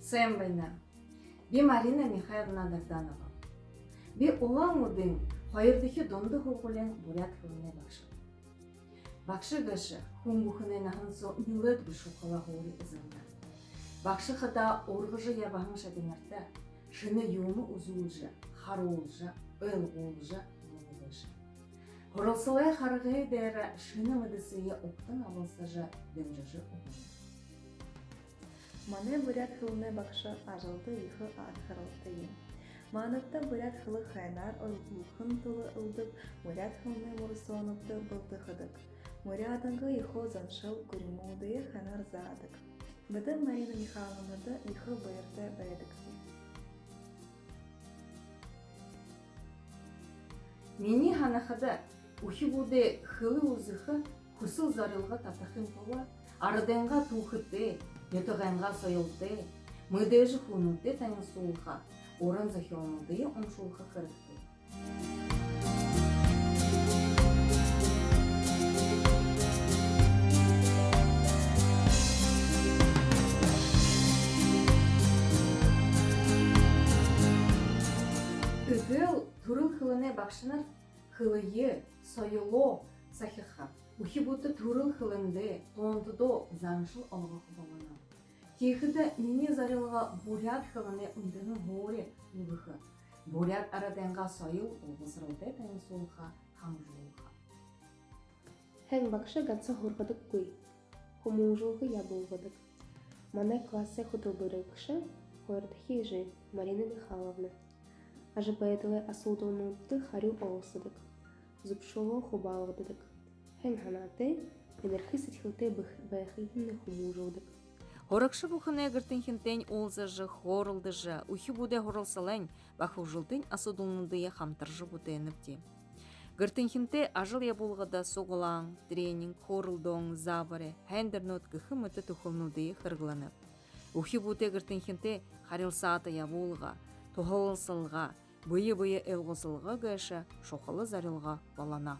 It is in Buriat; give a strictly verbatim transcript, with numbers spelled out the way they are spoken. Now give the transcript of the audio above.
Сайн байна. Би Марина Михайловна Дагданова. Би Улаан-Үдын хоёрдохи дунда һургуулиин буряад хэлэнэй багша. Багша гээшэ хүн бүхэнэй наһан соо нилээд бэшэ шухала һуури эзэлнэ. Багша хадаа ургажа ябаһан шабинарта шэнэ юумэ үзүүлжэ, харуулжа, ойлгуулжа, мүнөөдэршэ һуралсалай харгы дээрэ шэнэ мэдэсые угтан абалсажа, дэмжэжэ үгэнэ. Манай буряад хэлэнэй багша ажалда ехэ анхаралтай юм. Маанадта буряад хэлэ һайнаар ойлгуулхын тула элдэб буряад хэлэнэй мүрысөөнүүдтэ бэлдэхэдэг. Буряадайнгаа ехэ заншал гуримуудые һайнаар заадаг. Бидэ Марина Михайловнада ехэ баяртай байдагбди. Минии һанахада, үхибүүдэй хэлэ үзэхэ хүсэл зорилго татахын тула арадайнгаа түүхэтэй, нютагайнгаа соёлтой, мэдээжэ хүнүүдтэй танилсуулха, уран зохёолнуудые уншуулха хэрэгтэй. Эгээл түрэл хэлэнэй багшанар хэлэеэ, соёлоо сахиха, үхибүүдтэ түрэл хэлэндээ, тоонтодоо заншал олгохо болоно. Тиихэдэ минии зорилго буряад хэлэнэй үндэһэн һуури үгэхэ, буряад арадайнгаа соёл болбосоролтой танилсуулха, хамжуулха. Һайн багша гансал һургадаггүй, хүмүүжүүлгэ ябуулгадаг. Манай классай хүтэлбэрилэгшэ, хоёрдохи эжы Марина Михайловна. Ажабайдалай асуудалнуудта харюу олгосодог, зүбшөөлөө хубаалгададаг. Һайн һанаатай, энэрхы сэдьхэлтэй бэх-, байхыемнай хүмүүжүүлдэг. Һурагша бүхэнэй гэртэнхинтэйнь уулзажа, хөөрэлдэжэ, үхибүүдэй һуралсалайнь ба хүгжэлтын асуудалнуудые хамтаржа бүтээнэбди. Гэртэнхинтэй ажал ябуулгада суглаан, тренинг, хөөрэлдөөн, заабари, һайндэрнүүд гэхэ мэтэ түхэлнүүдые хэрэглэнэб. Үхибүүдэй гэртэнхинтэй харилсаата ябуулга, туһалсалга, бэе бэе ойлгосолго гээшэ шухала зорилго болоно.